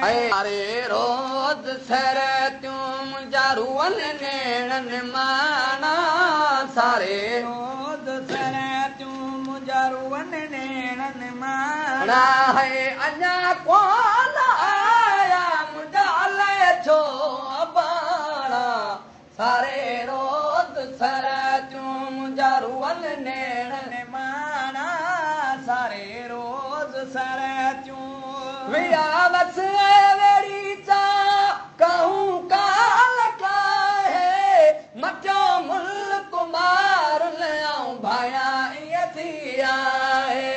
ساري روز سرتيون منهنجا روئن نيڻ نماڻا، ساري روز سرتيون منهنجا روئن نيڻ نماڻا. هي اڃا ڪونه آيا منهنجا الائي ڇو اباڻا، ساري روز سرتيون منهنجا روئن نيڻ نماڻا، ساري روز سرتيون. ويا وس ويڙي چا ڪهون ڪال ڪاهي، مٽيو ملڪ مار آئون ڀايا ائين ٿي آهي.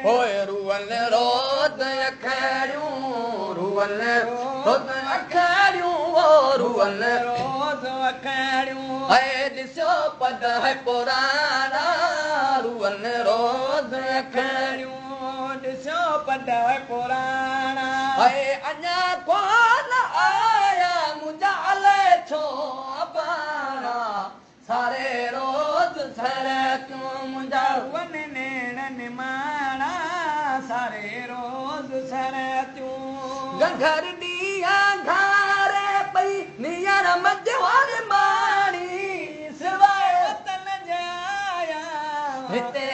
هوءِ روئن روز اکڙيون، روئن روز اکڙيون، او روئن روز اکڙيون. هي ڏسو پد هي پراڻا، روئن روز اکڙيون. ڏسو پد پراڻا. هي اڃا ڪونه آيا منهنجا الائي ڇو اباڻا، ساري روز سرتيون منهنجا روئن نيڻ نماڻا، ساري روز سرتيون. گنگهر ڏينهن گهاري پئي نيئر منجهوار ماڻي، سواءِ وطن جي آيا هتي